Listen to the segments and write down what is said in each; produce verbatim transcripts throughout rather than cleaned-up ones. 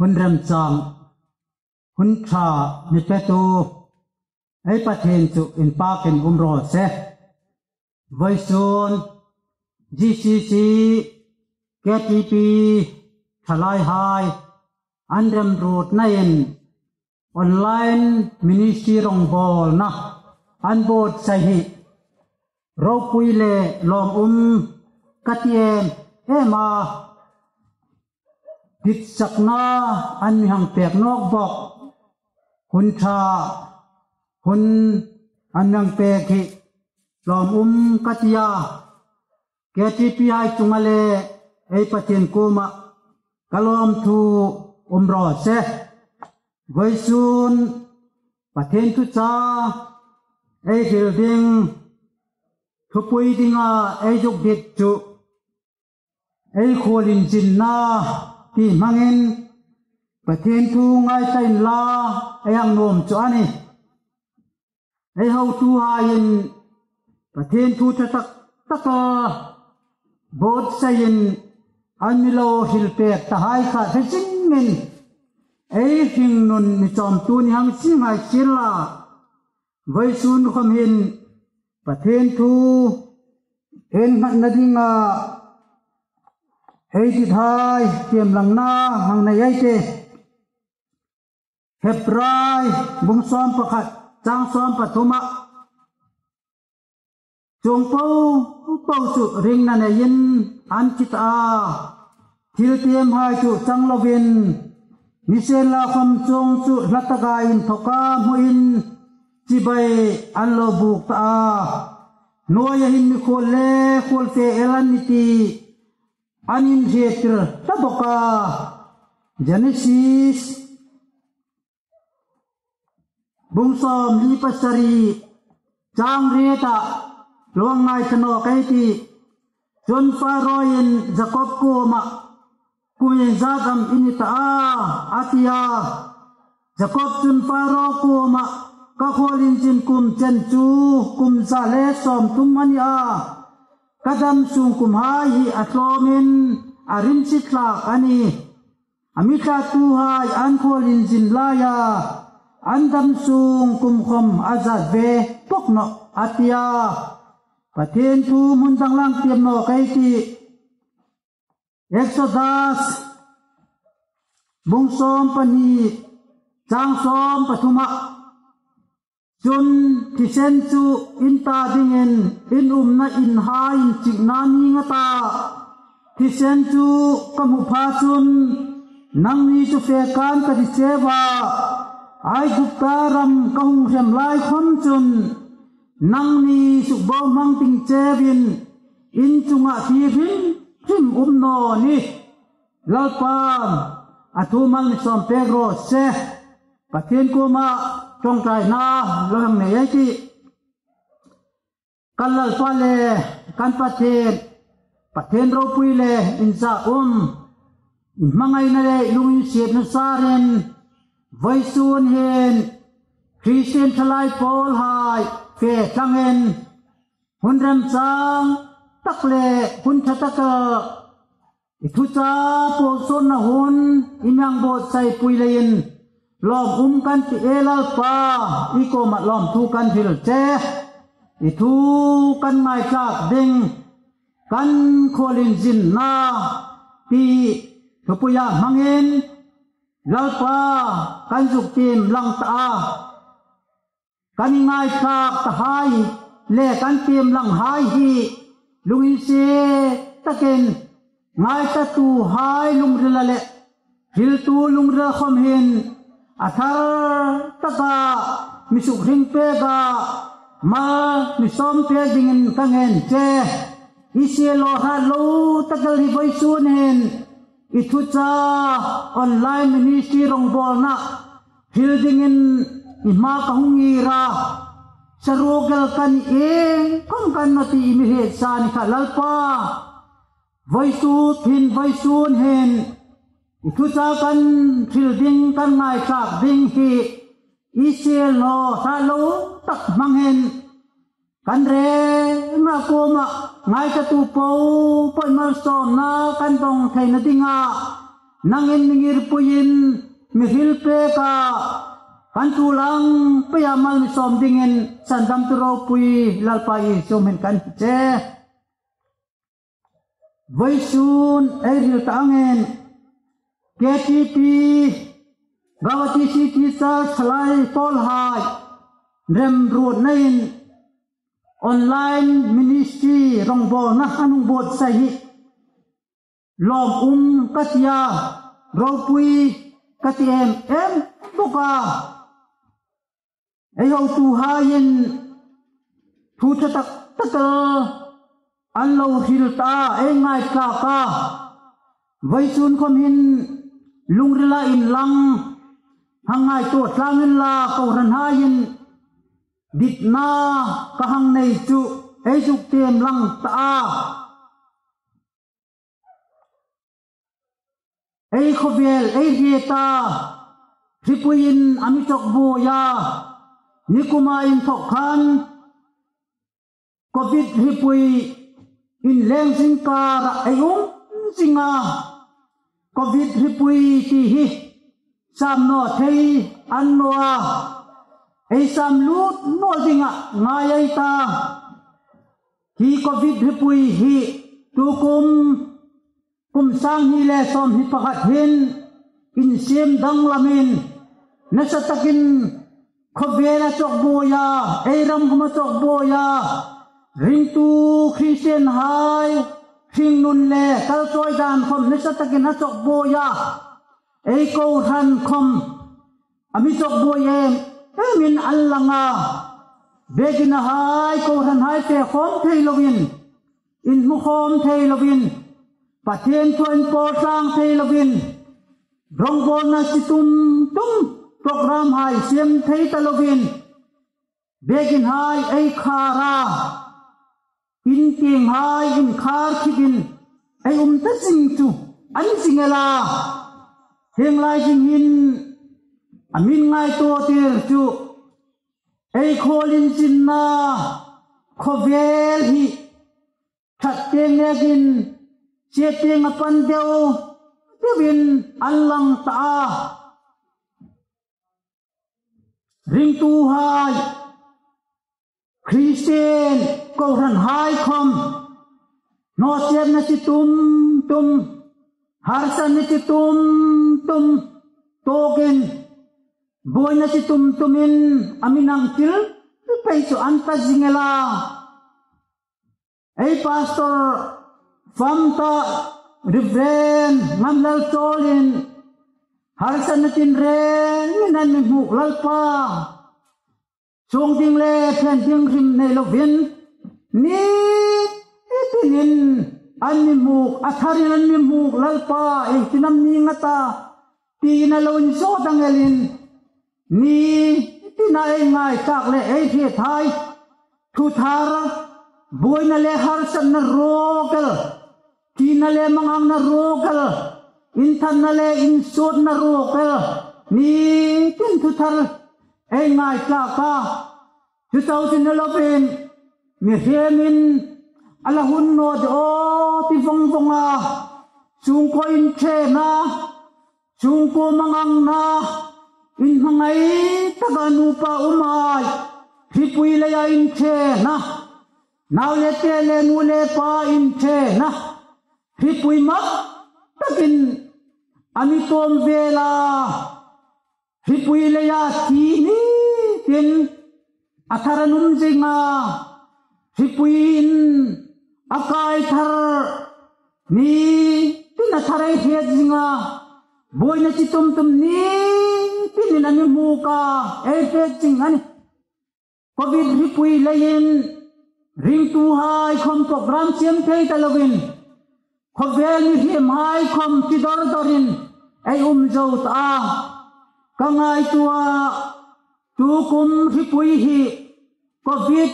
hun remchang, hun ṭha mi petu ei Pathien chu inpakin um raw se. Vawisun G C C, K T P, ṭhalaihai an remruotnain online ministry rongbawlna an buotsai hi ropui le lawmum ka ti em em a. Ditsakna an mi hang pek nawk bawk. Hun ṭha, hun an mi hang pek hi lawmum ka ti a. K T P hai chunga le ei Pathien kuoma ka lawmthu um raw se. Vawisun Pathien thu cha ei hril ding, thupui dinga ei zuk dit chu ei khuolinzinna ti hmangin Pathien thu ngaithlak inla ei hang nuom chu a nih. Ei hotuhaiin Pathien thu ṭha tak taka buotsaiin an mi lo hril pek tahai kha hre zingin ei hringnun mi chawmtu ni hang si ngai sien la. Vawisun khom hin Pathien thu innghatna dinga ei dithai tiemlangna hang nei ei tih. Hebrai bung sawm pakhat, chang sawm pathuma, chuong po po chu ringna neiin an thi ta a. Thil tiemhai chu chang lovin, nisienlakhom chuong chu hla taka inthawka hmuin chibai an lo buk ta a. Hnuoia hin mikhuol le khuolfe el an nih ti an inhriettir ta bawk a. Genesis bung sawmli pasari, chang rieta lo hang ngaithla nawk ei tih. Chun Pharaoin Jakob kuoma, "Kum iengzat am i ni ta a?" a ti a. Jakob chun Pharao kuoma, "Ka khuolinzin kum chen chu kum za le sawmthum a ni a. Ka dam sung kumhai hi a tlawmin a rimsi tlak a nih. A mi thlatuhai an khuolinzin laia an dam sung kum khom a zat ve bawk nawh," a ti a. Pathien thu hmun dang lang tiem nawk ei tih. Exodus bung sawm pahni, chang sawm pathuma, "Chun thisen chu in ta dingin in umna inhai inchikna ning a ta. Thisen chu ka hmu pha chun nangni chu fekan ka ti cheu a. Aigupta ram ka hung hrem lai khom chun nangni sukbohmang ding cheuin in chunga thi hrim hrim um naw nih." Lalpan a thu mal mi sawm pek raw se. Pathien kuoma ṭawngṭaina lo hang nei ei tih. Kan Lalpa le kan Pathien, Pathien ropui le inzaum, i hmangaina le lunginsietna sarin, vawisun hin Kristien ṭhalai pawlhai fe tlangin, hun remchang tak le hun ṭha taka i thucha puong sawtna hun i mi hang buotsai pui leiin lawmum kan ti e Lalpa, i kuoma lawmthu kan hril che. I thu kan ngaithlak ding, kan khuolinzinna ti thupuia hmangin Lalpa kan zuk tiem lang ta a. Kan ngaithlak tahai le kan tiem langhai hi lunginsiet takin ngaithlatuhai lungrila le hriltu lungrila khom hin a thar taka mi sukhring peka, mal mi sawm pek dingin ka ngen che. I siehlaw hrat lo tak el hi vawisun hin i thucha online ministry rongbawlna hril dingin i hmaa ka hung ngir a. Saruok el ka ni, iengkhom ka ni naw ti i mi hriet sa ni kha Lalpa. Vawisun hin, vawisun hin i thucha kan hril ding, kan ngaithlak ding hi i siehlaw hrat lo tak hmang hin kan renga kuoma ngaithlatu po po malsawmna kan dawng theina dinga nangin mi ngirpuiin mi hril pek a, kan tul ang peia mal mi sawm dingin sandamtu ropui Lalpa Isu hmingin kan che. Vawisun ei hril ta angin K T P, Guwahati City Church, Salai Pawl hai remruotnain online ministry rongbawlna an hung buotsai hi lawm um ka ti a, ropui ka ti em em bawk a. Ei hotuhaiin thu ṭha tak tak an lo hril ta, ei ngaithlak a. Vawisun khom hin lungrila inlang hang ngaituo tlang inla, kohranhaiin ditna ka hang nei chu ei zuk tiem lang ta a. Ei khawvel ei hriet a, hripuiin a mi chawk buoi a. Nikuma inthok khan Covid hripui inleng zing kara ei um zing a. Covid hripui ti hi sam naw thei a ni naw a. Ei sam lut naw dinga ngai ei ta. Hi Covid hripui hi tukum kum sang hni le sawmhni pakhat hin insiem danglamin nasa takin khawvel a chawk buoi a, ei ram khom a chawk buoi a, ringtu Kristienhai hringnun le kalchawi dan khom nasa takin a chawk buoi a, ei kohran khom a mi chawk buoi em emin an lang a. Biekinahai, kohranhai fe khawm thei loin, inhmu khawm thei loin, Pathien thu inpawl tlang thei loin, rongbawlna chi tum tum, program hai siem thei ta loin, biekinhai ei khar a, in tienghai inkhar khipin ei um ta zing chu a ni zing el a. Hieng lai zing hin a min ngaituo tir chu ei khuolinzinna khawvel hi ṭhat tieng nekin, siet tieng a pan deu deuin an lang ta a. Ringtuhai, Kristien kohranhai khom, nawsietna chi tum tum, harsatna chi tum tum tuokin, buoina chi tum tumin a mi nang til pei chu an ta zing el a. Ei pastor fam ta Reverend Ngamlal Chawlin harsatna tinrengin an mi hmuk, Lalpa, chuong ding le phen ding hrim nei loin, ni tinin an mi hmuk, a tharin an mi hmuk, Lalpa, iengtin am ni nga ta, tiin a lo inzawt dang elin, ni tina ei ngaithlak le ei hriethai thu thar, buoina le harsatna ruok el, ṭina le mangangna ruok el, inthanna le insuotna ruok el, ni tin thu thar ei ngaithlak a. Chu chau chu ni loin, mihriemin a la hun naw de aw ti vong vong a, sungkuo inṭhena, sungkuo mangangna, inhmangai taka nupa umhai hripui leia inṭhena, nau le te le nu le pa inṭhena, hripui mak takin a mi tawm vel a. Hripui leia thi ni tin a thar an um zing a, hripuiin a kai thar ni tin a thar ei hriet zing a, buoina chi tum tum ni tinin a mi hmuk a, ei hriet zing a nih. Covid hripui leiin ringtuhai khom program siem thei ta loin, khawvel mihriemhai khom ti dor dorin ei um zo ta a. Ka ngaituo a, tukum hripui hi Covid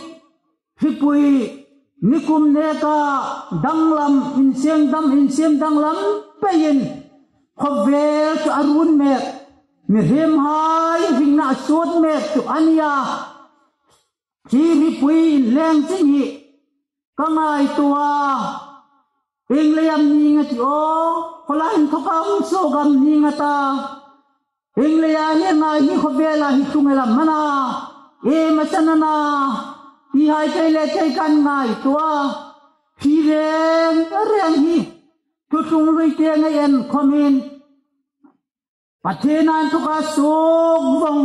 hripui nikum neka danglam, insiem dam, insiem danglam peiin khawvel chu a run mek, mihriemhai hringna a suot mek chu a ni a. Hi hripui inleng zing hi ka ngaituo a, Ieng leiin am ning a ti aw, khawlai inthawka hung suok am ning a ta. Ieng leia hi ngai hi khawvela hi tlung el am a na. Iem a san a na. Ti hai thei le thei kan ngaituo a. Thi reng reng hi. Thuthlung hlui te ngai en khawmin. Pathien inthawka suok vong,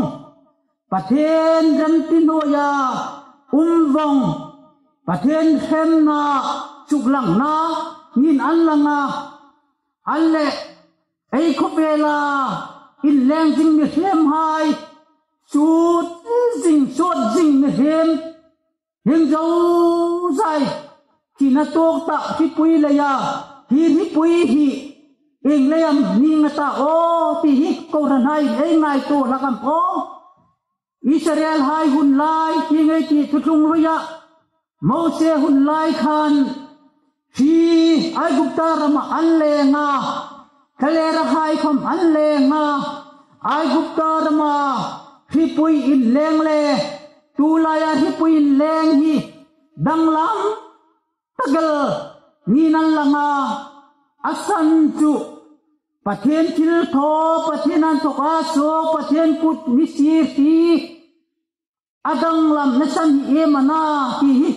Pathien remti hnuoia um vong, Pathien hremna suklangna ngin an lang a, an le ei khawvela inleng zing mihriem hai, sut zing, sut zing mihriem, hing zo zai, thina tuok ta hripui leia, hi hripui hi, ieng leiin am ning a ta aw, ti hi kohranhai ei ngaituo hlak am aw. Israel hai hun lai, hi ngei ti thuthlung hluia, Mose hun lai khan, hi Aigupta rama an leng a, thalera hai khawm an leng a, Aigupta rama hripui inleng le, tulaia hripui inleng hi, danglam tak el ngin an lang a, a san chu, Pathien thilthaw, Pathien inthawka suok, Pathien kut ni si hi, a danglamna san hi iem a na ti hi,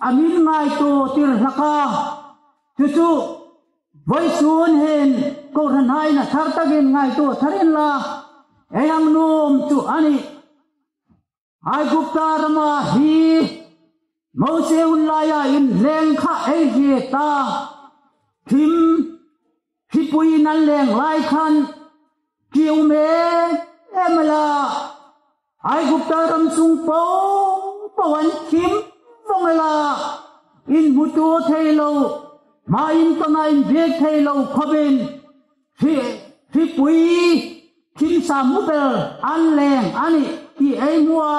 a min ngaituo tir hlak a. Chu chu, vawisun hin, kohranhai na thar takin ngaituo thar inla, ei hang nuom chu a nih. Aigupta rama hi, Mose hun laia inleng kha ei hriet a. Thim, hripui an leng lai khan, ki um em em a la. Aigupta ram sung po po an thim vong a la. Inhmutuo thei lo, hmain kona inbiek thei lo khawmin. Hri, hripui, thim sa hmu bel an leng a nih ti ei hmu a.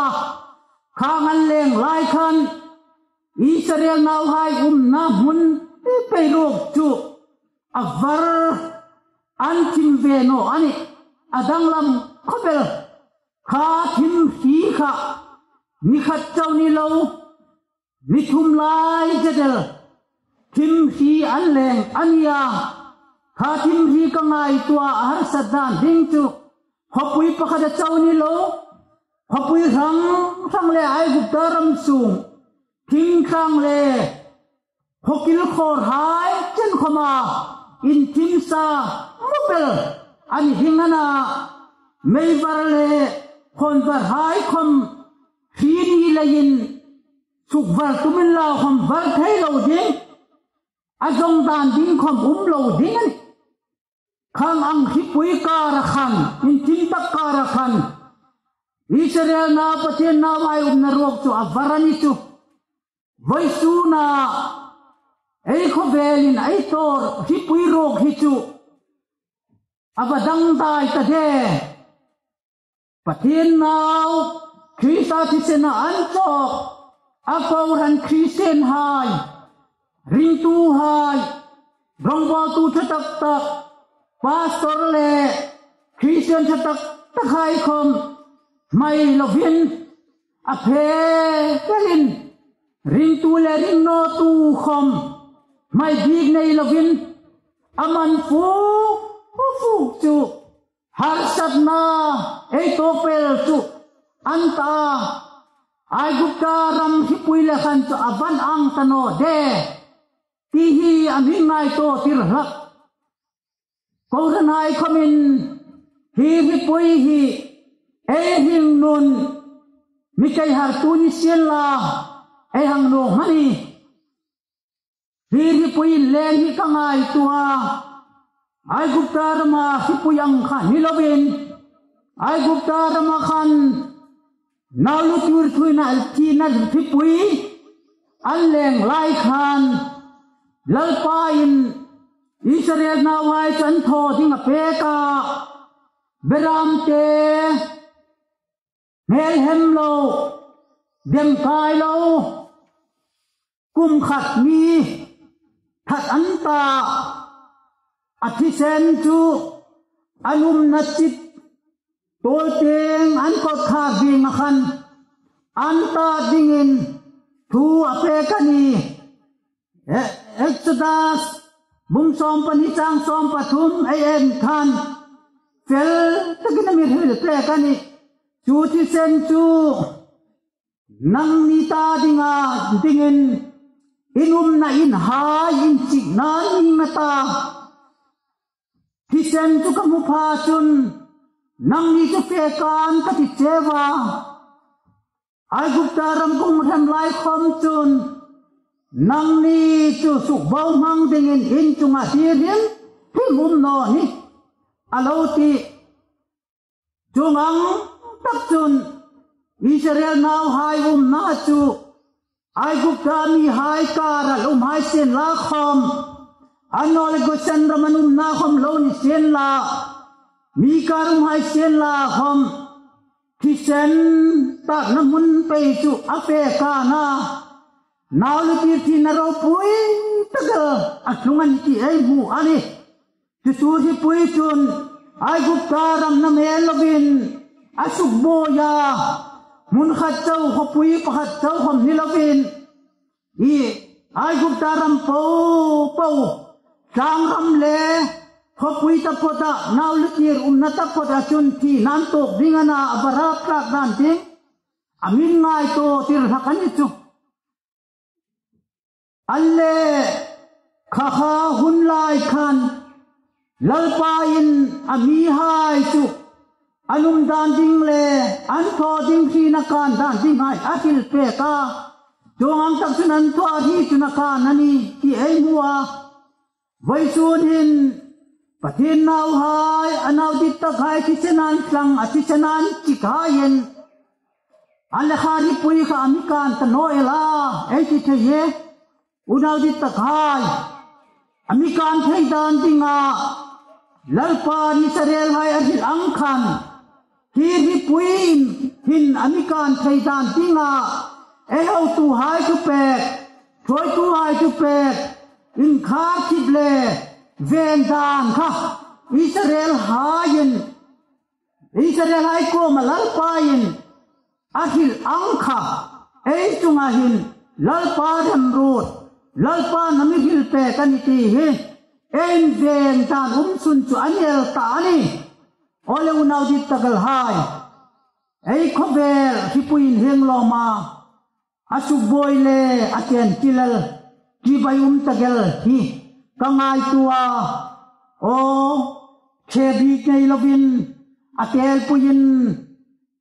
Khang an leng lai khan, Israel nauhai umna hmun pei ruok chu, a var an thim ve naw a nih, a danglam khawp el. Kha thim hri kha, ni khat chau ni lo, ni thum lai zet el, thim hri an leng a nih a. Kha thim hri ka ngaituo a, a harsat dan ding chu, khawpui pakhat a chau ni lo, khawpui hrang hrang le Aigupta ram sung, thingtlang le, khawkil khawr hai chen khawma, inthim sa hmu bel a ni ding a na, meivar le khawnvar hai khawm hri ni leiin, sukvar tumin lau khawm var thei lo ding, a zawng dan ding khawm um lo ding a nih. Khang ang hripui kara khan, inthim tak kara khan, Israel nau Pathien nauhai umna ruok chu a var a ni chu. Vawisuna, ei khawvelin ei tawr hripui ruok hi chu, a va dangdai ta de. Pathien nau, Krista thisena an chawk, a kohran Kristienhai, ringtuhai, rawngbawltu ṭha tak tak, pastor le Kristien ṭha tak tak hai khawm, hmai lovin, a phe pelin, ringtu le ringnawtu khawm, hmai bik nei lovin, a man fuk fuk chu, harsatna ei tawk pel chu an ta, Aigupta ram hripui le khan chu a van ang ta naw de, ti hi a mi ngaituo tir hlak. Kohranhai khawmin hi hripui hi ei hringnun, mi kei hartu ni sien la, ei hang nuom a nih. Hi hripui inleng hi ka ngaituo a. Aigupta rama hripui ang kha ni lovin, Aigupta rama khan nau lu tuor thuina thina hripui an leng lai khan, Lalpa'n Israel nauhai chu an thaw ding a pek a. Beram te, hmel hem lo, dem kai lo, kum khat mi that an ta, a thisen chu an umna chit tuol tieng an kawtkhar dinga khan an ta dingin thu a pek a nih. E-, Exodus bung sawm pahni chang sawm pathum ei en khan, fel takin a mi hril pek a nih. Chu thisen chu nangni ta dinga dingin in umna inhai inchikna ni a ta. Thisen chu ka hmu pha chun nangni chu fe kan ka ti cheu a. Aigupta ram ka hung hrem lai khom chun nangni chu sukbohmang dingin in chunga hrim hrim um naw nih, a lo ti. Chuong ang tak chun Israel nauhai umna chu Aigupta mihai kara lo um hai sien la khom, annawleh Goshen rama an umna khom lo ni sien la, mi kara um hai sien la khom, thisen takna hmun pei chu a fe kan a, nau le tir thina ropui tak a tlung a ni ti ei hmu a nih. Chu chu hripui chun Aigupta ram nam el lovin a sukbuoi a, hmun khat chau, khawpui pakhat chau khom ni lovin, hi Aigupta ram popo, tlang ram le khawpui taphawta, nau le tir umna taphawta chun thina an tuok ding a na, a va rap tlak dan ding a mi ngaituo tir hlak a ni chu. Annawleh kha kha hun lai khan Lalpa'n a mihai chu an um dan ding le an thaw ding, hrina kan dan dinghai a hril pek a. Chuong ang tak chun an thaw a, hri chun a kan a nih ti ei hmu a. Vawisun hin Pathien nauhai, a nau dit takhai thisen an tlang a, thisen an chik haiin, annawleh kha hripui kha a mi kan ta naw el a, ei ti thei e. Unau dit takhai, a mi kan thei dan dinga Lalpa'n Israelhai a hril ang khan, hi hripui hin a mi kan thei dan dinga ei hotuhai thupek, thuoituhai thupek, inkhar khip le veng dan kha Israelhaiin, Israelhai kuoma Lalpa'n a hril ang kha ei chunga hin Lalpa remruot, Lalpa'n a mi hril pek a nih ti hi ei inveng dan um sun chu a ni el ta a nih. Aw le unau dit tak el hai, ei khawvel hripuiin hieng lawma a sukbuoi le a chen ti lel, ti bai um tak el hi ka ngaituo a. Aw, ṭhe bik nei lovin a telpuiin,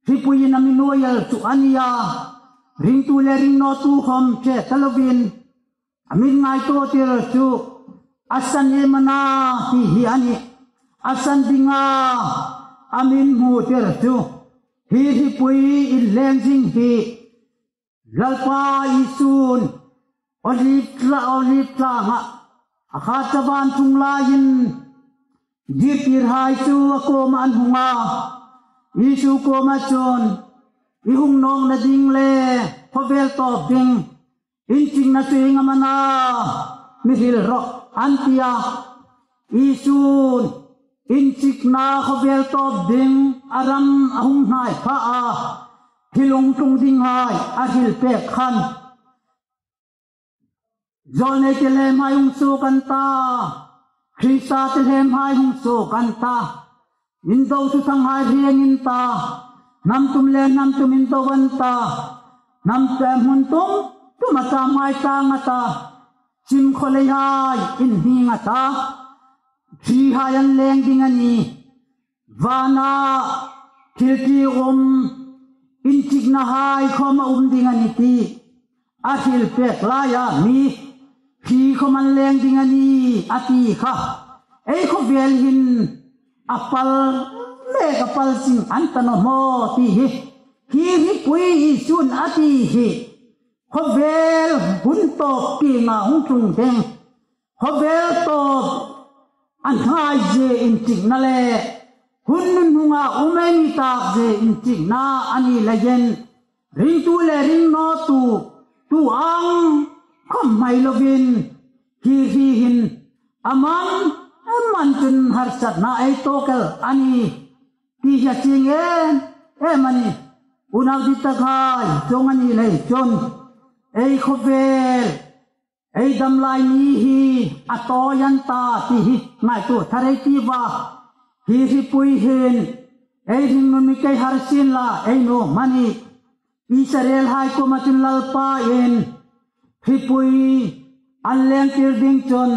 hripuiin a mi nuoi el chu a ni a. Ringtu le ringnawtu khom ṭhe ta lovin a mi ngaituo tir chu a san em a na ti hi a nih. A san dinga a mi hmu tir chu hi hripui inleng zing hi Lalpa Isun Olive tla, Olive tlanga a khat chavan ṭhung laiin zirtirhai chu a kuoma an hung a. Isu kuoma chun, i hung nawkna ding le khawvel tawp ding inchikna chu ieng am a na mi hril rawh, an ti a. Isun inchikna khawvel tawp ding a ram a hung hnai pha a, thil hung tlung dinghai a hril pek khan, zawlnei tehlem hai hung suok an ta, Krista tehlem hai hung suok an ta, indo thuthanghai hrieng an ta, hnam tum le hnam tum indo an ta, hnam tum, hmun tum tuma ṭhahai tlung an ta, sim khawleihai inhning an ta, hrihai an leng ding a nih. Vana thil ti um, inchiknahai khom a um ding a nih ti a hril pek laia mi hri khom an leng ding a nih a ti kha ei khawvel hin a pal mek, a pal zing an ta naw maw ti hi, hi hripui Isun a ti hi. Khawvel hun tawp tienga hung tlung ding, khawvel tawp a hnai zie inchikna le hun nunhnunga um ei ni tak zie inchikna a ni leiin, ringtu le ringnawtu, tu ang khom hmai lovin, hi hri hin a man, a man chun harsatna ei tuok el a nih ti hi a chieng em em a nih. Unau dit takhai, chuong a ni lei chun ei khawvel ei dam lai ni hi a tawi an ta ti hi ngaituo thar ei tiu a. Hi hripui hin ei hringnun mi kei har sien la, ei nuom a nih. Israelhai kuoma chun Lalpa'n hripui an lengtir ding chun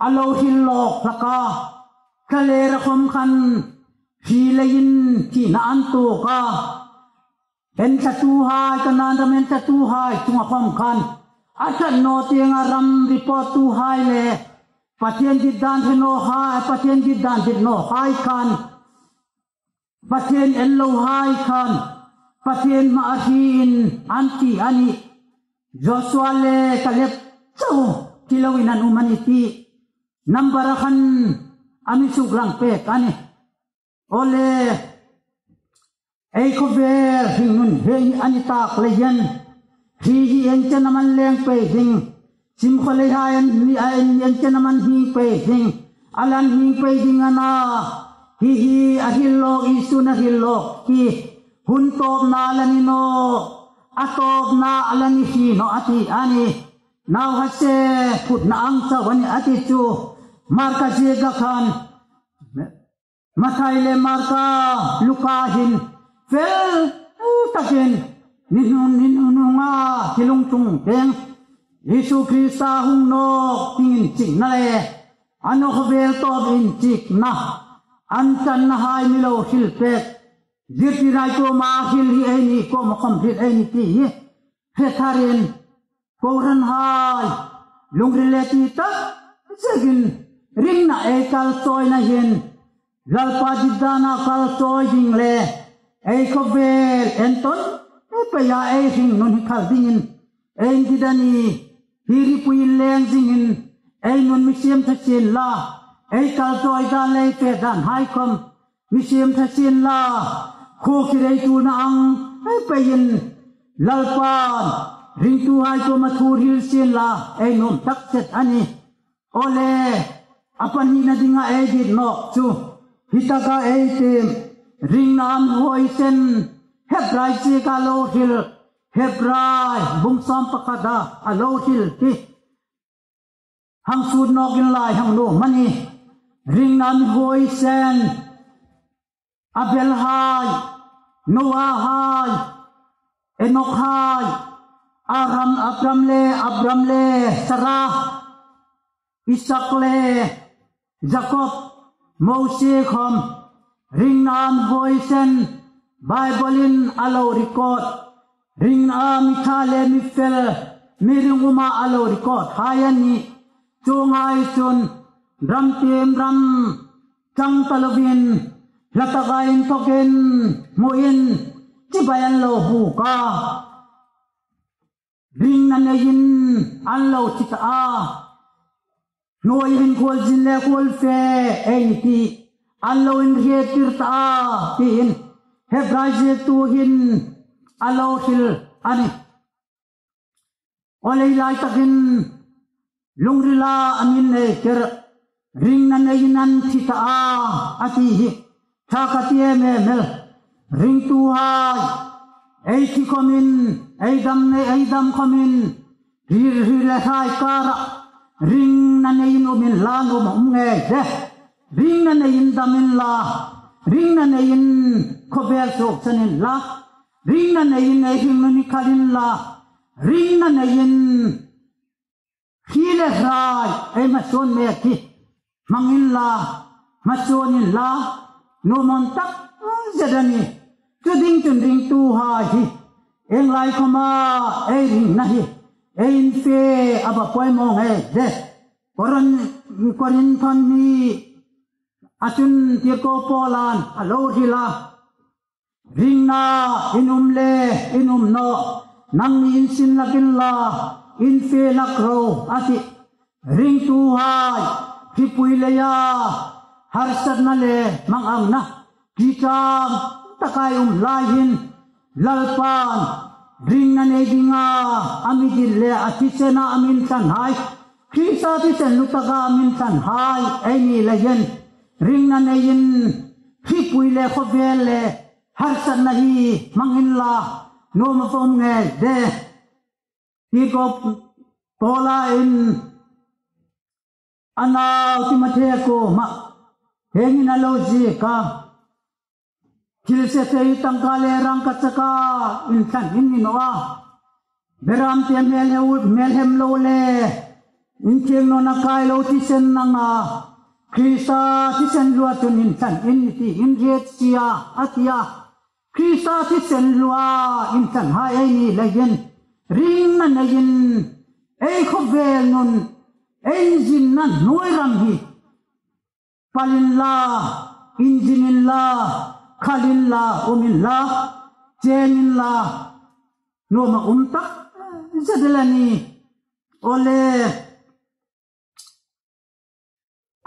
a lo hril lawk hlak a. Thlalêra khawm khan hri leiin thina an tuok a. Enthlatuhai, Kanan ram enthlatuhai chunga khawm khan a ṭhat naw tienga ram report-tuhai le Pathien dit dan hre nawhai, Pathien dit dan dit nawhai khan, Pathien en lohai khan Pathien hmaa hriin an thi a nih. Joshua le Kaleb chau thi loin an um a nih ti Number-a khan a mi suklang pek a nih. Awle, ei khawvel hringnun hi a ni tak leiin, hri hi ieng chen am an leng pei ding, simkhawleihai an ni a, ieng chen am an hing pei ding, a lan hing pei ding a na. Hi hi a hril lawk, Isu'n a hril lawk hi hun tawpna la ni naw, a tawpna la ni hri naw a ti a nih. Nauhai se, phutna ang chau a nih a ti chu Marka zieka khan, Mathai le Marka, Luka hin fel takin ni hnung, ni hnunga thilung ṭung ding, Isu Krista hung nawk ding inchikna le a nawk vel tawp inchikna, an ṭanna hai mi lo hril pek. Zirtirhai kuoma hril hi ei ni, kuoma khawm hril ei ni ti hi hre tharin, kohranhai, lungril le ti tak zetin ringna ei kal chawina hin, Lalpa dit dana kal chawi ding le ei khawvel entawn ei peia ei hringnun hi khal dingin ei dit a nih. Hi hripui inleng zingin ei nun mi siem tha sien la, ei kal chawi dan le ei fe danhai khawm mi siem tha sien la, khuo khi rei ṭulna ang ei peiin Lalpa'n ringtuhai kuoma thu hril sien la ei nuom tak zet a nih. Awle, a pahnina dinga ei dit nawk chu, hi taka ei tiem, ringna mi huoisen, Hebrai zieka lo hril, Hebrai bung sawm pakhata a lo hril hi hang sut nawk inla hang nuom a nih. Ringna mi huoisen, Abelhai, Noahai, Enokhai, Aram, Abram le, Abram le Sara, Isak le Jakob, Mosie khawm, ringna mi huoisen Bible-in a lo record, ringna mi ṭha le mi fel, mi ringuma a lo record hai a nih. Chuonghai chun ram tiem ram chang ta lovin, hla taka inthokin hmuin chibai an lo buk a. Ringna neiin an lo thi ta a. Hnuoia hin khuolzin le khuolfe ei ni ti an lo inhriettir ta a, tiin Hebrai ziektu hin a lo hril a nih. Awle, hi lai takin lungrila a min nei ker, ringna neiin an thi ta a, a ti hi ṭha ka ti em em el. Ringtuhai, ei thi khawmin, ei dam nei, ei dam khawmin, hri, hri le hrai kara ringna neiin um inla, nuom a um ngei de. Ringna neiin dam inla, ringna neiin khawvel suoksan inla, ringna neiin ei hringnun hi khal inla, ringna neiin hri le hrai ei hmasuon mek hi hmang inla, hmasuon inla, nuom tak zet a nih. Chu ding chun ringtuhai hi, ieng lai khawma ei ringna hi ei infe a va poimaw ngei de. Korin, Korinth hni a chun tirko Paulan a lo hril a. Ringna in um le in um naw, nangni insin hlak inla, infe hlak ro, a ti. Ringtuhai, hripui leia harsatna le manganna ṭiṭam taka ei um lai hin, Lalpan ringna nei dinga a mi dit le a thisena a mi inthlanhai, Krista thisen lu taka a mi inthlanhai ei ni leiin, ringna neiin hripui le khawvel le harsatna hi hmang inla, nuom a va um ngei de. Tirko Paula in a nau Timothea kuoma hieng hin a lo ziek a, thil se thei tangka le rangkachaka inthlanin ni naw a, beram te hmel heu, hmel hem lo le inthieng nawna kai lo thisen nanga, Krista thisen hlua chun inthlanin ni ti in hriet si a, a ti a. Krista thisen hlua intlanhai ei ni leiin, ringna neiin, ei khawvel nun, ei inzinna hnuoi ram hi pal inla, inzin inla, khal inla, um inla, cheng inla, nuom a um takzet el a nih. Awle,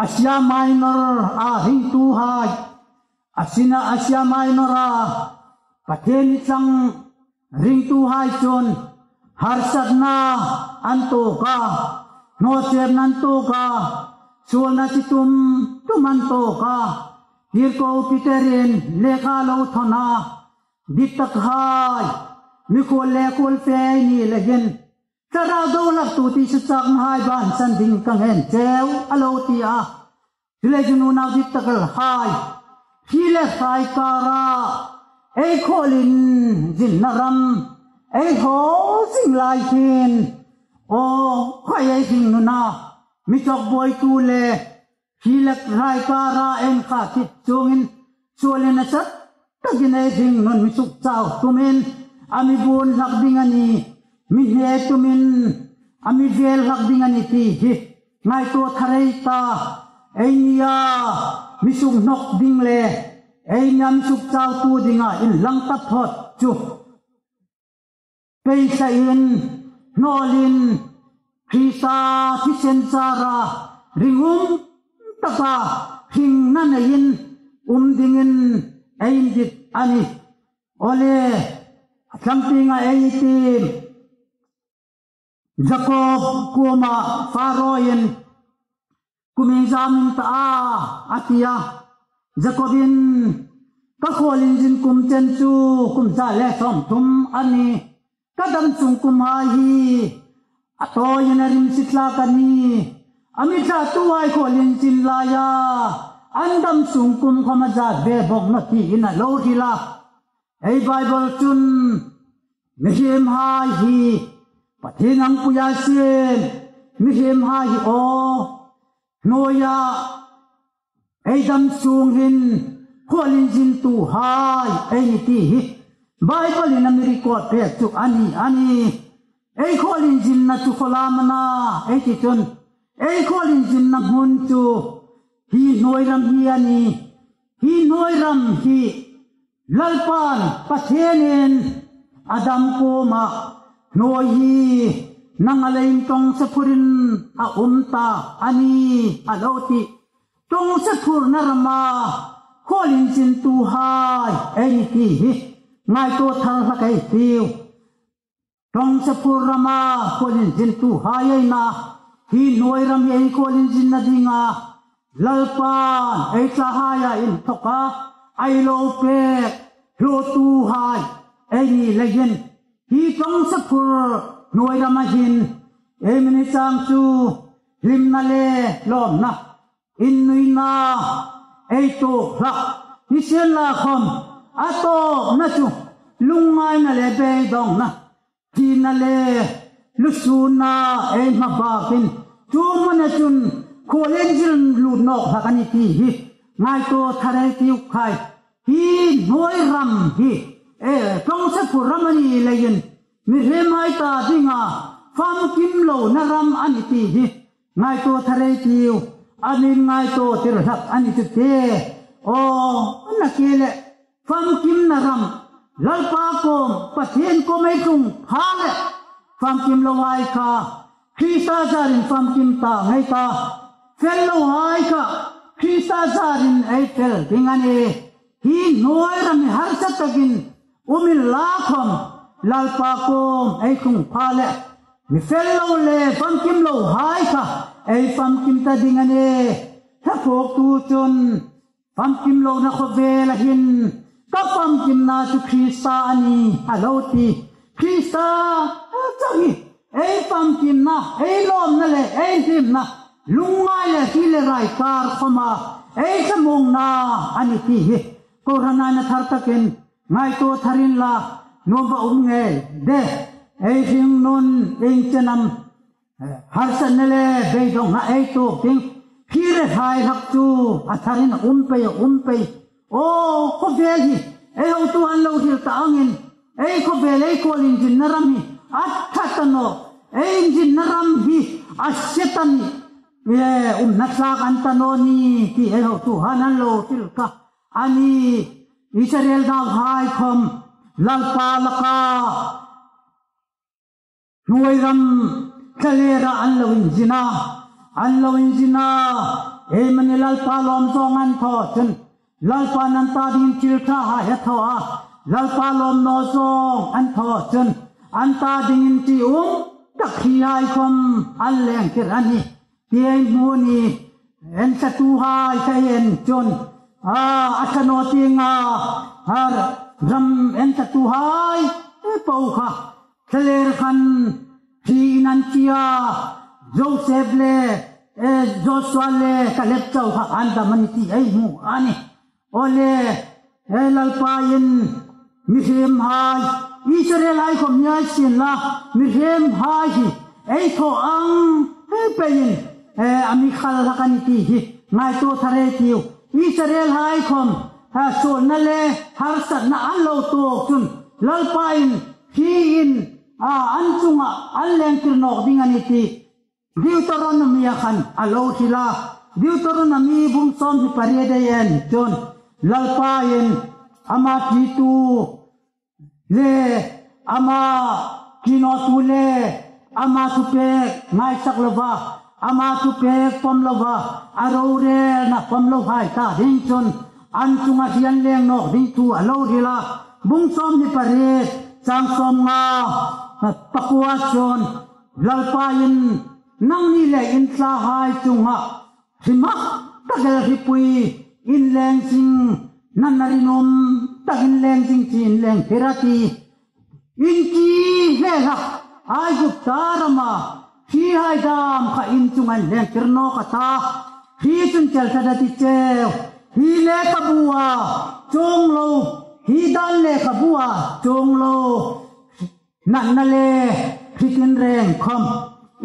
Asia Minor-a ringtuhai, a sina Asia Minor-a Pathien ni chang ringtuhai chun harsatna an tuok a, nawchepna an tuok a, suolna chi tum tum an tuok a, tirko Peter-in lekha lo thawn a, dittakhai, mikhuol le khuolfe ei ni leiin, Thlarau do hlaktu ti suchaknahai bansan ding ka ngen cheu, a lo ti a. Chuleiin chun unau dittak el hai, hri le hrai kara ei khuolinzinna ram ei thaw zing lai hin, aw, khai ei hringnuna mi chawk buoitu le hri le hrai kara ei kha thit chungin suolin a sat takin ei hringnun mi sukchau tumin a mi buon hlak ding a nih, mi hne tumin a mi vel hlak ding a nih ti hi ngaituo thar ei ta, ei nia mi sukhnawk ding le ei nia mi sukchautu dinga inlang taphot chu pei thlain, hnawlin, Krista thisen zara ringum taka hringna neiin um dingin ei indit a nih. Awle, a tlang tienga ei tiem, Jakob kuoma Pharaoin kumin zam in ta a, a ti a. Jakobin, ka khuolinzin kum chen chu kum za le sawmthum a nih. Ka dam sung kumhai hi a tawiin a rimsi hlak a nih. A mi thlatuhai khuolinzin laia an dam sung kum khawm a zat ve bawk nawh tiin a lo hril a. Ei Bible chun mihriemhai hi Pathien angpuia siem mihriemhai hi aw, hnuoia ei dam sung hin khuolinzintuhai ei ni ti hi Bible-in a mi record pek chu a nih, a nih. Ei khuolinzinna chu khawlam a na ei ti chun, ei khuolinzinna hmun chu hi hnuoi ram hi a nih. Hi hnuoi ram hi Lalpan Pathienin Adam kuoma hnuoi hi nang a leiin ṭawngse phurin a um ta a nih, a lo ti. Ṭawngse phurna rama khuolinzintuhai ei ni ti hi ngaituo thar hlak ei tiu. Ṭawngse phur rama khuolinzintuhai ei na, hi hnuoi ram hi ei khuolinzinna dinga Lalpan ei thlahaia inthawka a lo pek hlawtuhai ei ni leiin, hi ṭawngse phur hnuoi rama hin ei mi ni chang chu hlimna le lawmna, innuina ei tuok hlak, nisienlakhawm a tawpna chu lungngaina le beidawngna, thina le lusûnna ei hmabakin, chu hmuna chun khuolinzin lut nawk hlak a ni ti hi ngaituo thar ei tiu khai. Hi hnuoi ram hi, e, ṭawngse phur ram a ni leiin, mihriemhai ta dinga famkim lona ram a ni ti hi ngaituo thar ei tiu, a mi ngaituo tir hlak a ni chu te. Aw, a na ke le, famkimna ram, Lalpa kuom, Pathien kuom ei tlung pha le, famkim lohai kha Krista zarin famkim ta ngei ta, fel lohai kha Krista zarin ei fel ding a nih. Hi hnuoi ram hi harsa takin um inla khawm, Lalpa kuom ei tlung pha le, mi fel lo le famkim lohai kha ei famkim ta ding a nih. Hla phuoktu chun famkim lona khawvela hin ka famkimna chu Krista a nih, a lo ti. Krista chang hi ei famkimna, ei lawmna le ei hlimna, lungngai le hri le rai kar khawma ei thlamuongna a nih ti hi kohran a na thar takin ngaituo thar inla, nuom va um ngei de. Ei hringnun ieng chen am harsatna le beidongna ei tuok ding, khi rethai hlak chu a tharin a um pei, a um pei. Aw, khawvel hi ei hotuhai'n an lo hril ta angin, ei khawvel, ei khuolinzinna ram hi a ṭha ta naw, ei inzinna ram hi a sie ta ni, e, umna tlak a ni ta naw ni ti ei hotuhai'n an lo hril kha a nih. Israel nauhai khawm Lalpa laka hnuoi ram thlalera an lo inzin a, an lo inzin a. Eimani Lalpa lawm zawng an thaw chun, Lalpa'n an ta dingin thil ṭhahai a thaw a, Lalpa lawm naw zawng an thaw chun, an ta dingin ṭium tak hrihai khawm an lengtir a nih ti ei hmu a nih. Enthlatuhai kha en chun, a, a ṭha naw ti nga, a, ram enthlatuhai po kha thlalera khan hriin an thi a, Joseph le, e, Joshua le Caleb chau kha an dam a nih ti ei hmu a nih. Aw le, e, Lalpa'n mihriemhai, Israelhai khawm ni ei sien la, mihriemhai hi ei thaw ang peiin, e, a mi khal hlak a nih ti hi ngaituo thar ei tiu. Israelhai khawm, ha, suolna le harsatna an lo tuok chun Lalpa'n hriin, a, an chunga an lengtir nawk ding a nih ti Deuteronomy-a khan a lo hril a. Deuteronomy bung sawmhni pariet ei en chun Lalpa'n ama ṭitu le ama ṭi nawtu le ama thupek ngaisak lova, ama thupek pawm lova, a rorelna pawm lohai ta ding chun an chunga hri an leng nawk ding thu a lo hril a. Bung sawmhni pariet chang sawmnga pakuo chun Lalpa'n nangni le in thlahai chunga hri mak tak el hripui in leng zing, natna rinum tak in leng zing chun in lengtir a tih. In ti hle hlak Aigupta rama hrihai dam kha in chunga in lengtir nawk a ta. Hri chun chel tlat a ti cheu. Hi lekhabua chuong lo, hi dan lekhabua chuong lo, natna le hri tinreng khawm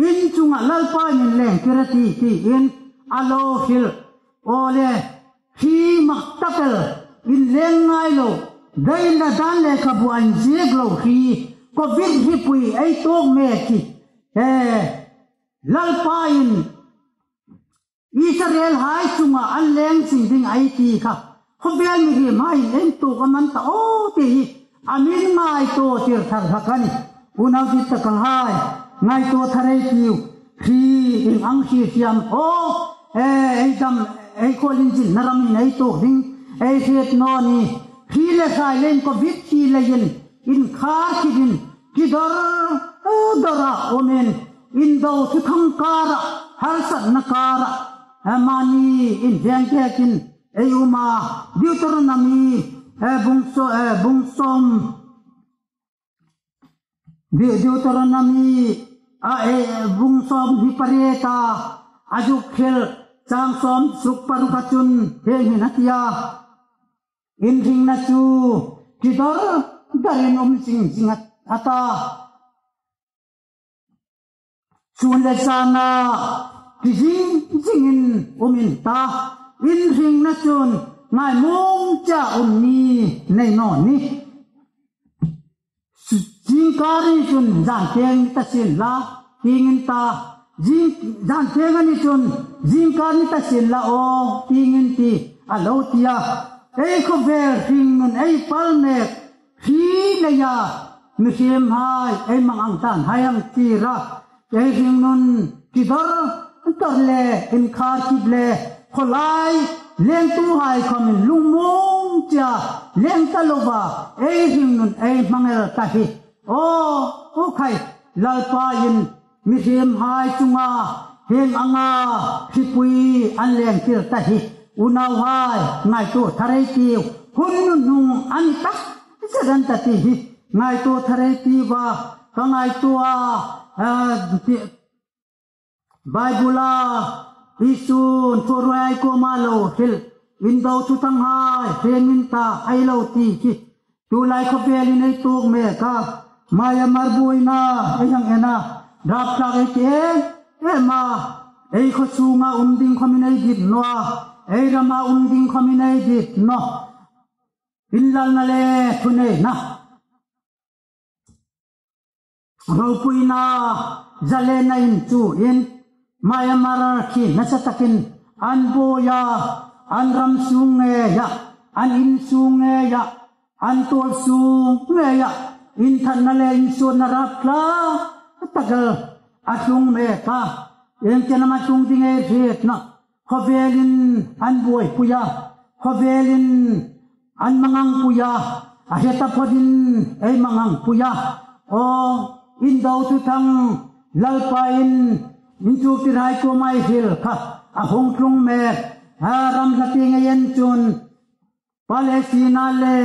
in chunga Lalpa'n in lengtir a tih tiin a lo hril. Aw le, hri mak tak el in leng ngai lo, daina dan lekhabua inziek lo hri, covid hripui ei tuok mek hi, e, Lalpa'n Israelhai chunga an leng zing ding ei ti kha khawvel mihriemhai'n en tuok am an ta aw ti hi a mi ngaituotir thar hlak a nih. Unau dit takhai, ngaituo thar ei tiu. Hri ieng ang hri hrim aw, e, ei dam, ei khuolinzinna ramin ei tuok ding ei hriet naw ni. Hri le hrai leiin covid hri leiin inkhar khipin, kidor, e, dora umin, indo thuthang kara, harsatna kara, e, mani inveng tekin ei um a. Deuteronomy, e, bung saw-, e, bung sawm, Deu-, Deuteronomy-a, e, bung sawmhni pariet-a, a zuk hril chang sawmsuk paruk-a chun hieng hin a ti a. In hringna chu kidor dorin um zing zing a, a ta. Sun le zana kizing zingin um in ta. In hringna chun ngaimawng cha um ni nei naw ni. Zingkar ni chun zan tieng ta sien la, tieng in ta. Zing, zan tieng a ni chun zingkar ni ta sien la aw, tieng in ti a lo ti a. Ei khawvel hringnun ei pal mek hri leia mihriemhai ei mang ang tan hai ang ti ra. Ei hringnun kidor dor le inkhar khip le khawlai lengtuhai khawmin lungmuong cha leng ta lova ei hringnun ei hmang el ta hi. Aw, aw khai, Lalpa'n mihriemhai chunga hieng anga hripui an lengtir ta hi. Unauhai, ngaituo thar ei tiu. Hun nunhnung a ni tak zet an ta ti hi ngaituo thar ei tiu a, ka ngaituo a, A, ti, Bible-a Isun thuhai kuoma lo hril, indo thuthanghai hril in ta ei lo ti hi. Tulai khawvelin ei tuok mek a, Myanmar buoina ei hang en a, rapthlak ei ti em em a, ei khaw sunga um ding khawmin ei dit naw a, ei rama um ding khawmin ei dit naw. Inlalna le thuneina, ropuina, zalenna inchuin Myanmar khi nasa takin an buoi a, an ram sung ngeia, an in sung ngeia, an tuol sung ngeia inthatna le insuotna rapthlak tak a tlung mek a. Iengtin am a tlung ding ei hriet naw. Khawvelin an buoipui a, khawvelin an mangangpui a, a hre taphawtin ei mangangpui a. Aw, indo thuthang Lalpa'n inchuktirhai kuoma ei hril kha a hung tlung mek. A, ram hla tieng ei en chun Palestina le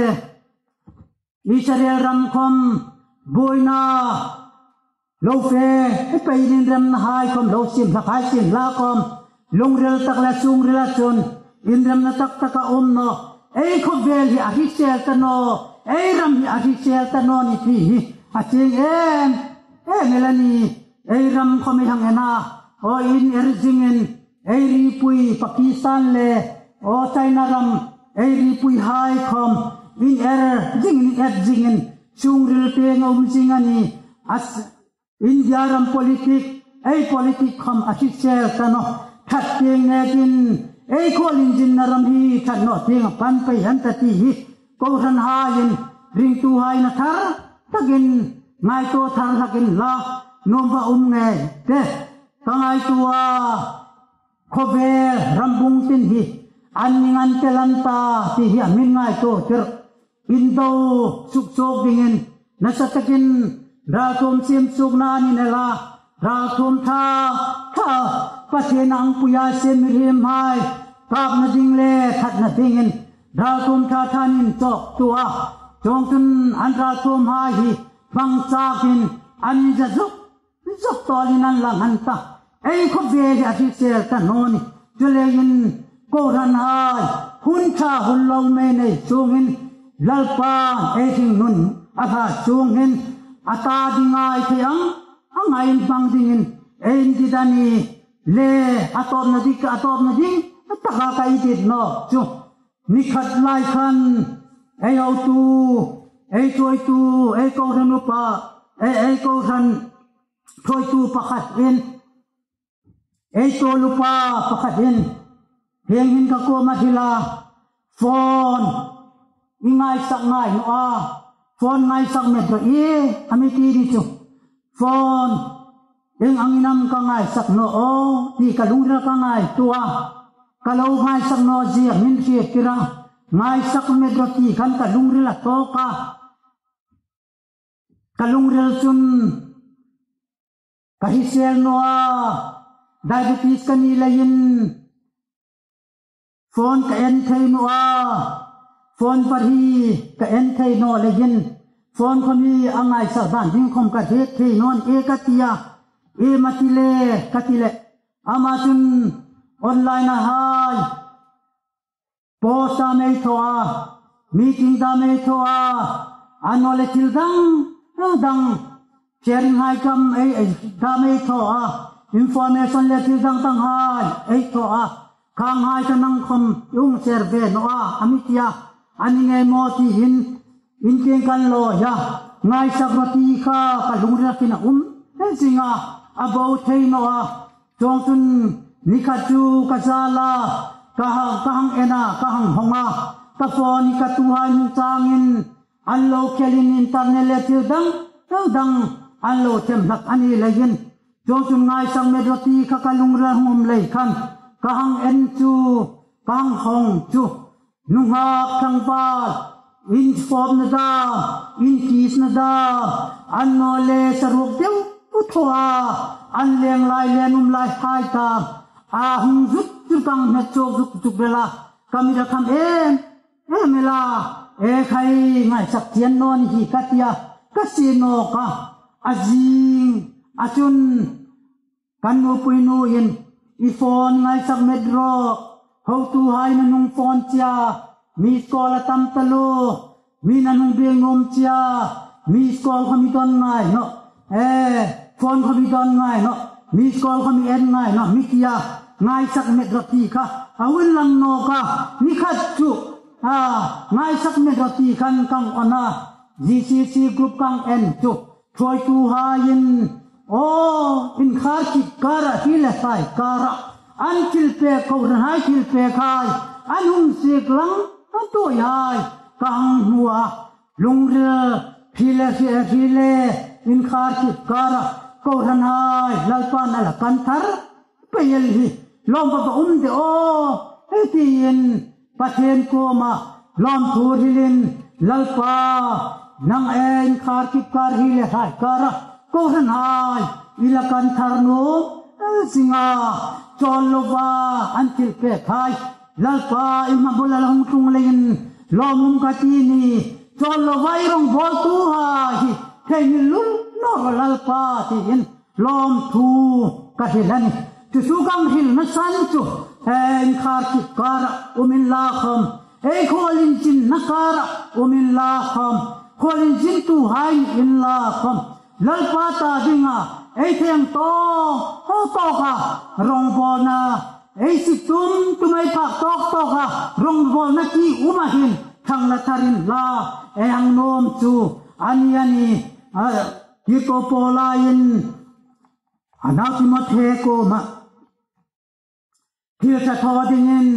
Israel ram khawm buoina lo fe, ei pei inremnahai khawm, lo siem hlakhai siem hla khawm, lungril tak le sungrila chun inremna tak tak a um naw. Ei khawvel hi a hrisel ta naw, ei ram hi a hrisel ta naw ni ti hi a chieng em em el a nih. Ei ram khawm ei hang en a, aw, in er zingin, ei ripui Pakistan le, aw, China ram, ei ripuihai khawm in er zingin, in er zingin, sungril peng a um zing a nih. A s-, India ram politic, ei politic khawm a hrisel ta naw. Ṭhat tieng nekin, ei khuolinzinna ram hi ṭhat naw tieng a pan pei an ta ti hi kohranhaiin, ringtuhaiin a thar takin ngaituo thar hlakin la, nuom va um ngei te. Ka ngaituo a, khawvel rambung tin hi an ning an tel an ta ti hi a min ngaituo tir. Indo suksuok dingin nasa takin ralthuom siem suokna an nei a, ralthuom ṭha ṭha, Pathien angpuia siem mihriemhai kapna ding le ṭhatna dingin ralthuom ṭha ṭha an inchawk tu a. Chuongchun an ralthuomhai hi hmang chakin an inza zuk zuk tawlin an lang an ta. Ei khawvel hi a hrisel ta naw ni. Chuleiin kohranhai, hun ṭha hun lo mei nei chungin Lalpa ei hringnun a hla chungin a ta ding a, ei thei ang anga inhmang dingin ei indit a ni le, a tawpna ding, a tawpna ding a taka ka indit nawk chu. Ni khat lai khan ei hotu, ei ṭhuoitu, ei kohran upa, ei, ei kohran ṭhuoitu pakhatin, ei tawlupa pakhatin hieng hin ka kuoma hril a, phone i ngaisak ngai naw a, phone ngaisak met ro i, a mi ti ni chu. Phone ieng angin am ka ngaisak naw aw ti ka lungrila ka ngaituo a, ka lo ngaisak naw zia min hriet tir a, ngaisak met ro ti khan ka lungrila tawk a. Ka lungril chun ka hrisel naw a, diabetes ka ni leiin phone ka en thei naw a, phone var hi ka en thei naw leiin phone khawm hi a ngaisak dan ding khawm ka hriet thei naw ni e ka ti a, iem a ti le ka ti le, ama chun online-a hai post dam ei thaw a, meeting dam ei thaw a, annawleh thil dang dang, sharing hai khawm ei, ei dam ei thaw a, information le thil dang dang hai ei thaw a, khang hai kha nang khawm i hung share ve naw a, a mi ti a, a ni ngei maw ti hin in tieng kan lawi a, ngaisak rawh ti kha ka lungrila khin a um zing a, a bo thei naw a. Chuongchun ni khat chu ka zal a, ka ha-, ka hang en a, ka hang hawng a, ka phone hi ka tuhai hung changin an lo khelin internet le thil dang dang dang an lo them hlak a ni leiin. Chuongchun ngaisak met rawh ti kha ka lungrila hung um lei khan ka hang en chu, ka hang hawng chu. Nunghak tlangval, infawpna dam, inkisna dam, annawleh saruok deu thaw a, an leng lai le an um lai hai ta, a hung zut zut ang hmet chawk zuk zuk rel a, ka mit a kham em em el a, e khai ngaisak chian naw ni hi ka ti a, ka sie nawk a, a zing A chun kan nupui nuin, "I phone ngaisak met rawh. Hotuhai, na hung phone che a, missed call a tam taluo. Mi na hung biek nuom che a, missed call kha mi don ngai nawh. Eh, phone kha mi don ngai nawh. Missed call kha mi en ngai nawh," mi tia ngaisak met rawh ti kha a hun lang nawk a. Ni khat chu, a, ngaisak met rawh ti khan kan on a, G C C group kan en chu. Thuoituhaiin, aw, inkhar khip kara, hri le hrai kara an thilpek, kohranhai thilpekhai an hung ziek lang a tuoihai ka hang hmu a. Lungril hri le hri, hri le inkhar khip kara kohranhai Lalpan a la kan thar pei el hi lawm papa um de aw, hei tiin Pathien kuoma lawmthu hrilin, "Lalpa, nang e, inkhar khip kar, hri le hrai kara kohranhai i la kan thar nuom zing a, chawl lova an thilpekhai Lalpa, i hma bula la hung tlung leiin lawm um ka ti ni. Chawl lova i rongbawltuhai hi theinghil lul naw rawh Lalpa," tiin lawmthu ka hril a nih. Chu chu kan hrilna san chu, eh, inkhar khip kara um inla khawm, ei khuolinzinna kara um inla khawm, khuolinzintuhai inla khawm, Lalpa ta dinga ei thei ang tawk tawka rongbawlna, ei sik tum tuma ei phak tawk tawka rongbawlna ti uma hin thang la thar inla, ei hang nuom chu a ni a nih. A, Tirko Paula'n a nau Timothe kuoma thil ṭha thaw dingin,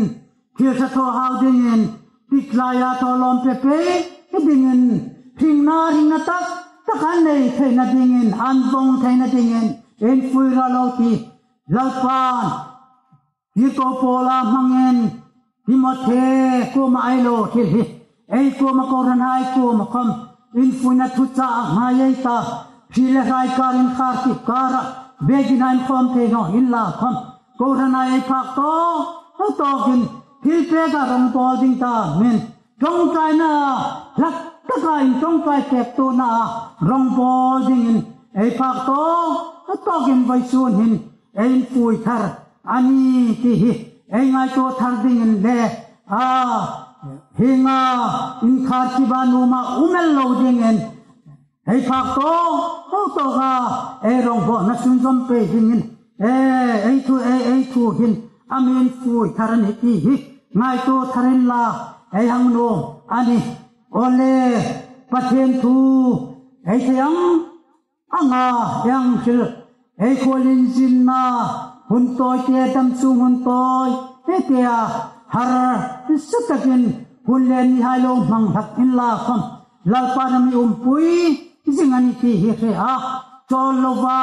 thil ṭha thaw hau dingin, tiklaia thaw lawm pe pe dingin, hringna, hringna tak tak an nei theina dingin, an vong theina dingin, infui rawh lo ti Lalpan Tirko Paula hmangin Timothe kuoma ei lo hril hi, ei kuoma, kohranhai kuoma khawm infuina thuchah a ngai ei ta. Hri le hrai kar, inkhar khip kara biekin inkhawm thei naw inla khawm, kohranhai ei phak tawk tawkin thilpeka rongbawl ding ta min, ṭawngṭaina hlak taka inṭawngṭai pektuona rongbawl dingin ei phak tawk tawkin vawisun hin ei infui thar a nih ti hi ei ngaituo thar dingin le, a, hienga inkhar khiba nuoma um el lo dingin ei phak tawk tawka ei rongbawlna sunzawm pei dingin, e, ei thu, ei, ei thu hin a mi infui thar a nih ti hi ngaituo thar inla ei hang nuom a nih. Aw le, Pathien thu ei thei ang anga ei hang hril, ei khuolinzinna hun tawite, dam sung hun tawite a harsa takin hun le nihai lo hmang hlak inla khawm, Lalpan a mi umpui zing a nih ti hi hre a. Chawl lova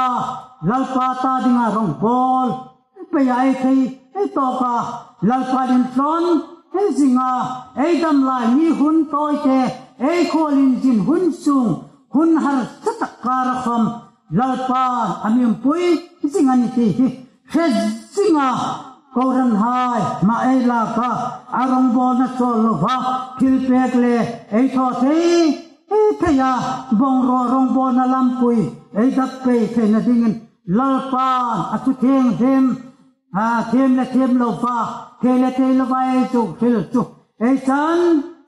Lalpa ta dinga rongbawl peia ei thei, ei tawka Lalpan inthlawn ei zinga, ei dam lai ni hun tawite, ei khuolinzin hun sung, hun harsa tak kara khawm Lalpan a mi umpui zing a nih ti hi hre zinga, kohranhai hma ei laka, a rongbawlna chawl lova thilpek le ei thaw thei, ei theia, bawng ro, rongbawlna lampui ei dak pei theina dingin Lalpan a thu thienghlim, a, thiem le thiem lova, thei le thei lova ei chu hril chu ei chan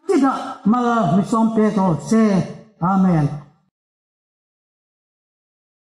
chita mal mi sawm pek raw se. Amen.